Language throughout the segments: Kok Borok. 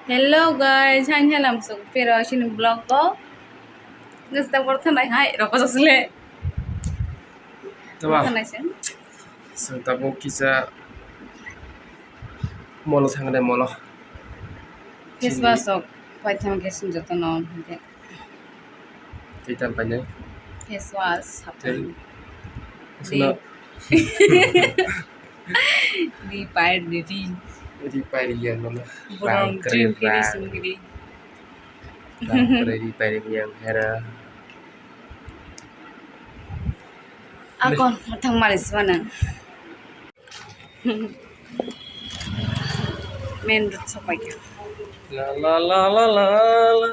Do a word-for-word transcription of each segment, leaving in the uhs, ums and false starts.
Hello guys, hain helam suk pero sini vlog ko. Nesta por thanai hai roko sosle. Tama. Thanai sen. Santa bo kisa molo thangre molo. Face wash ok, pai thang ke sin joto no. Tei tam painai. Face wash, tei sabun. Sino. Ri pai ri ri. Ri pai ri yang mana? Burung dream kiri sungkiri. Ri pai ri yang hera. Akon thang mari swana. Main road sapai kha. La la la la la la.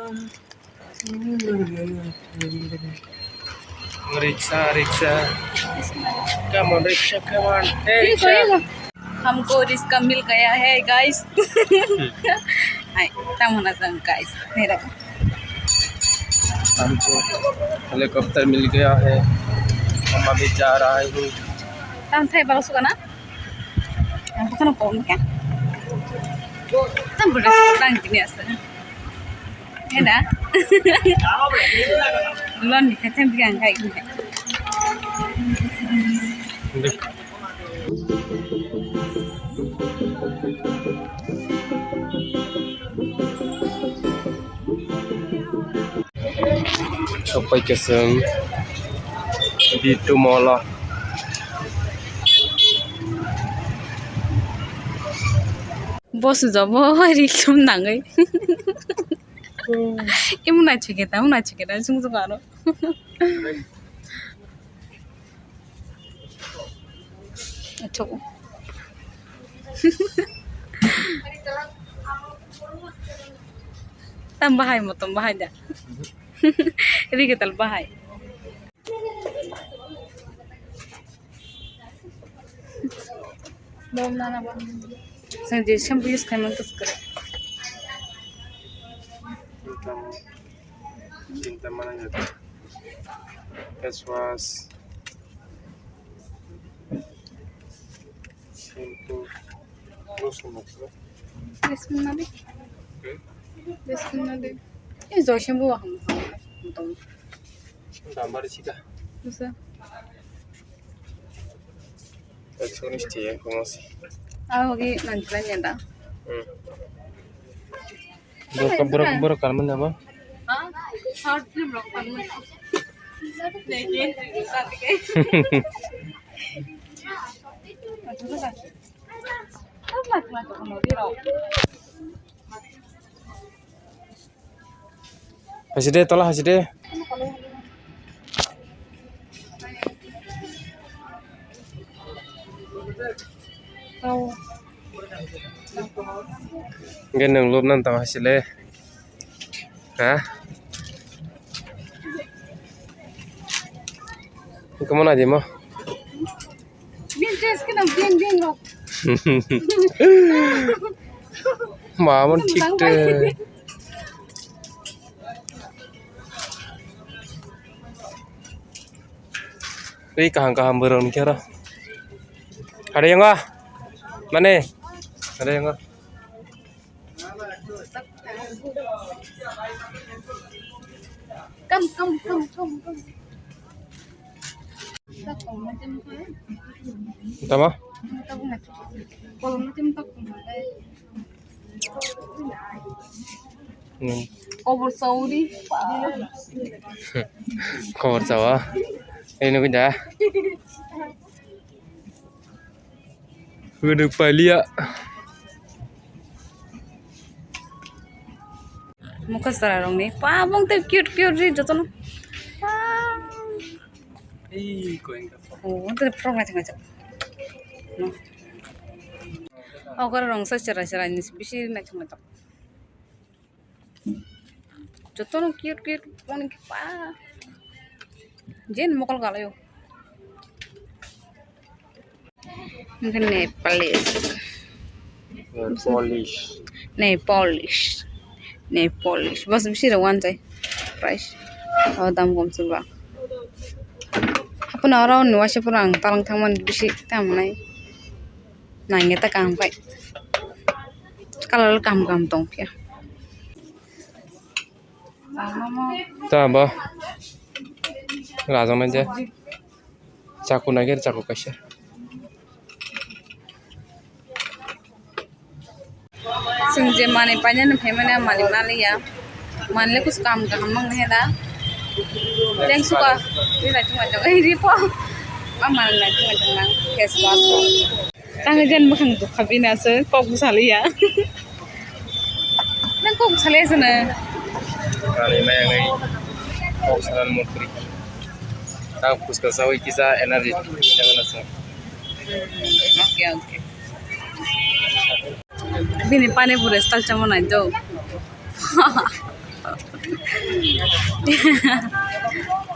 Rickshaw, rickshaw. Come on, rickshaw, come on. Hey, rickshaw. हमको रिक्शा मिल गया है, guys. Hai, tamo na sang, guys. Nera. हमको हेलीकॉप्टर मिल गया है, हम अभी जा रहा है। Tam thai balo suka na? Ang bukan apa ni kan? Tam berapa orang gini asal? Heda. Lon ni kacang biang kai gini. Sopai keseng di tumolo. Boss jobo rikum nangoi. Imu na chiketa, imu na chiketa, sung sung aro. Acho. Tam bahai mo, tam bahai da. Ri ketal bahai. Bom nana bom. Sen je shampoo use khai man kas kare. Sinta mana jata. Face wash. Shampoo. Lotion maksudnya. Lotion na de. Lotion na de. Eh, joy shampoo wa ham ham. Dambari sika. Bisa. Eksonis tiya kung si. Ah, oke, nanti lagi ada. Hmm. Borok, borok, borok kalman apa? Hah? Short film rok kalman. Lagi, satu ke. Haside, tola haside. Hingke nwng lobnani tong hasile. Ha? Hingke mo naidi mo. Bini dress khe nang beng beng rok. Mamo thik te. Ri kaham kaham borok ni khe oro. Hade yango. Mane. Hade yango. Come, come, come, come, come. Tama? Hmm. Kobor sauri. Kobor sawa. Ini beda. Hwdwk pailiya. Mokha chwrairokni. Pa, bong tei cute cute ri jotono. Pa. Ei, koyang ka. Oh, tei frog naithok naithok. No. Okora rongsa chwrai chwraini bisi naithok naithok. Jotono cute cute, oni pa. Jen mokol kalaio. Hingke nail polish. Nail polish. Nail polish. Nail polish. Bos bisi rok wanjai. Price. Oh, dam kom se ba. Hapono oro ni waisa pura ang talang thangmani bisi tamo nai. Nangya ta kaham khai. Colour kaham kaham tong phiya. Ta ba. Rajang nai de. Chaku nai khe chaku kaisa. Chwng je manwi painani phaimani, a manwi manliya. Manle kusu kaham kaham mangnai da. Thanks suka. Ri nai tongma tong. Ei, ri po. A manwi nai tongma tong nang. Face wash ko. Tang jen bwkhang dukha bini aswk kok bwsaliya. Nang kok bwsaliya sano. Manwi maya ngai kok salan murkri. Tang phuska sawi kisa energy. Okay, okay. Bini pani puri style chama nai do.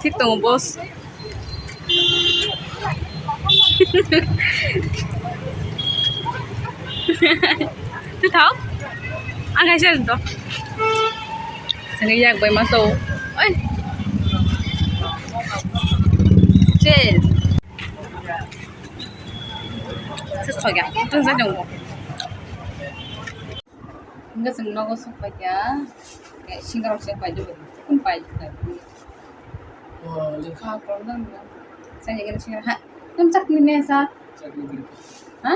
Thik tongo boss. Thithao. Ang kaisa do. Sini yak bai maso. Oi. Cheers. Sis thoya. Tung sa jong. Hingke chwng nogo sok paikha, singra rok se paiduk, kun paiduk. Oh, lekha problem na. Sani gani singra ha, tum chakni ne sa? Chakni gani. Ha?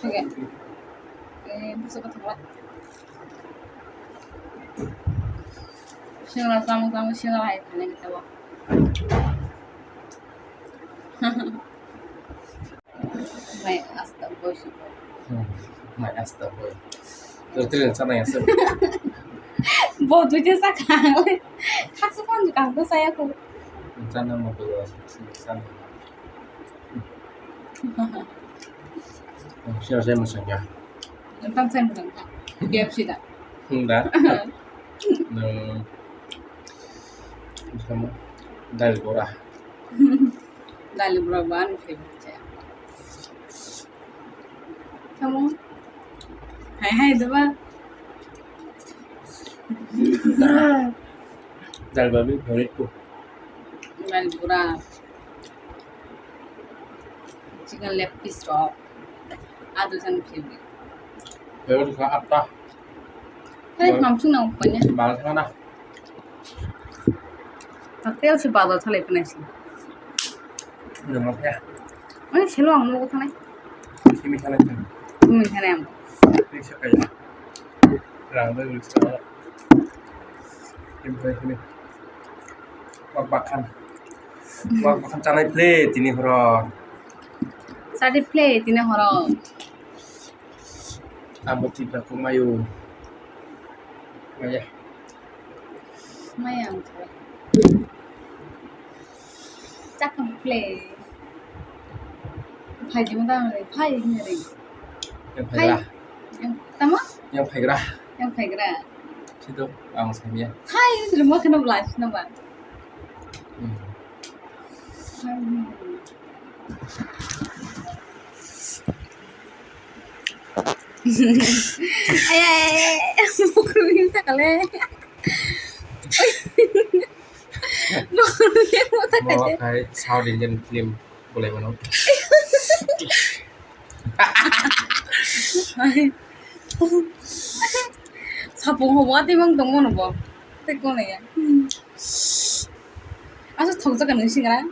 Oke. Eh, buso ko thangla. Singra samung samung singra hai thani kita wa. Mai asta boy si boy. Hmm, mai asta boy. Terus terus sana ya sir. Bo tu je sa kang. Khaksa pon kang to saya ko. Sana mo boy sana. Siapa saya masang ya? Tentang saya masang. Dia sih dah. Enggak. Hmm. Sama. Dal bora. Dal bora ban favorite ya. Kamu? Hai hai dua. Dal babi favorite ku. Dal bora. Chicken leg piece rok. Ado jani favorite. Favorite kha atta. Hai, bal-, mamsung na upanya. Bal thana. Takte si badal thalai phanai si. Nang ma phaya. Ani selo ang nogo thanai. Simi thanai. Simi thanai ang. Ni sakai. Rang doi ulis thanai. Simi thanai simi. Wak bakhan. Wak bakhan chanai phle tini horo. Chadi phle tini horo. Abo tipra ko mayo. Maya. Maya ang thai. Chakam phle. Phai jima da phai hinari. Yang phaigra. Yang tama? Yang phaigra. Yang phaigra. Situ ang sanya. Phai hinari mo kana blast na ba. Hmm. Ay, ay, ay, ay. Bukhuk ini tak kali. Bukhuk ini tak kali. Mau kai South Indian film boleh mana? Sapung hobo ati mang tong mano bo. Tei kono ya. Asa thokjak nung singra.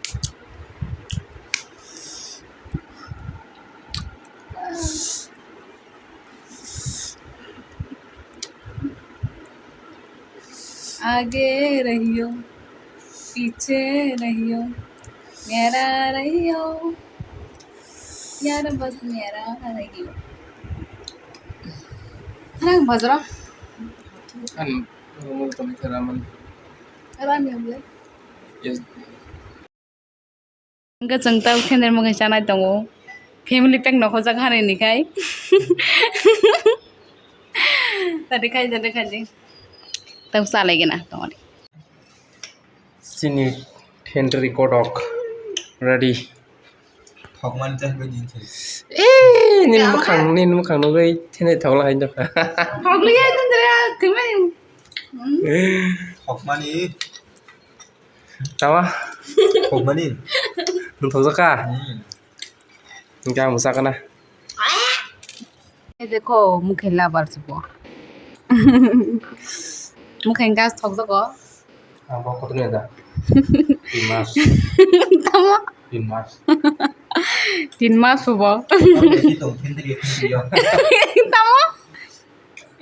Aage rahiyo, piche rahiyo, mera rahiyo, yaar bas mera rahiyo. Ano bajra. Ano, ano kami karaman. Karaman ya. Yes. Hwnkhe chwng tei thendri mwkhwing chanai tongo. Family pack nokhorjak hani ni khai. Tadi khai, tadi khai di. Tei chalai gana tongdi. Chini thendri godok ready. Thokmani chai bai din chai. Eh, nini mwkhang, nini mwkhang nugwi thendri thokla hai nokha. Thokliya thendri, kemani. Thokmani. Tama? Thokmani. Nwng thokjak kha? Hmm. Hwnkhe ang bo chakana. Ei dekho, mwkhwing lover se bo. Mwkhwing gas thokjago. Ang bo kotor ni da. Tin mas. Tamo? Tin mas. Tin mas bo. Isi tong, phentri, phentri yo. Tamo?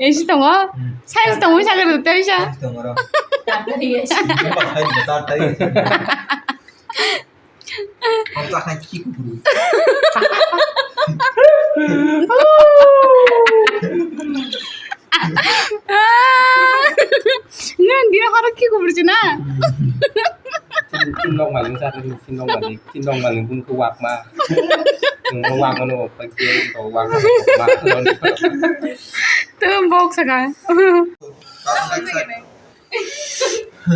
Isi tongo? Hmm. Science tongo, sakar dutta bisa. Science tongo ro. Tatari isi. Tatari isi. Ang tahan ki kubur. Nang dia harap ki kubur cina. Chin nok maling sa, chin nok maling, chin nok maling pun ke wak ma. Wak ma no, pagi wak ma. Tuh bok saka.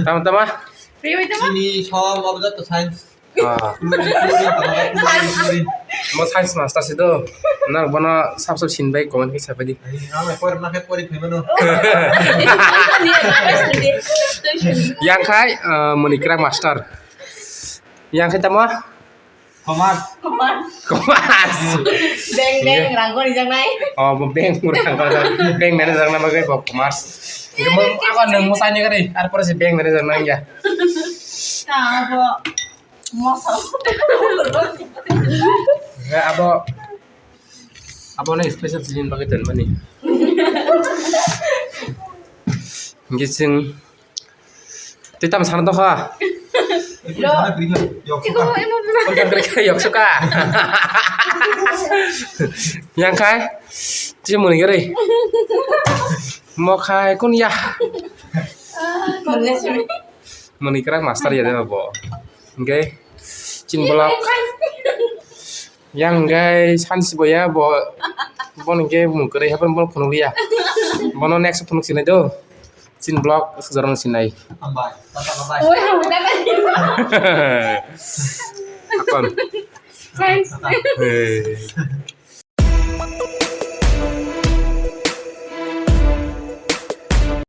Tama tama. Riwi tama. Sini som abjad to science. Ah. Chlorine, chlorine, chlorine, chlorine. Mo science master si do. Nang bono sab sab sin bai comment khe sapai di. Ang pori na khe pori phai mano. Yang khai, ah, moni krak master. Yang khai tamo? Commerce. Commerce. Commerce. Bank, bank, rang ko rijak nai. Oh, bo bank mura rang ko rijak. Bank manager na bagwi bo commerce. Mo ako nang mo sani kari. Ar pore si bank manager nang ya. Ta bo. Moso. Abo, abo na special season bagwi tanmani. Gising. Twi tamo sana dokha. Iko emo. Yok suka. Yang khai. Twi muni gari. Mo khai kun ya. Muni krak master ya deba bo. Hingke chin block. Yang hingke sansi bo ya bo. Bo hingke mung kwrwi hapan bo phunuk ya. Bono next phunuk sinai do. Chin block sujaro sinai. Hambai. Tata bye bye. Oi, hambai, tata. Akon. Thanks. Hey.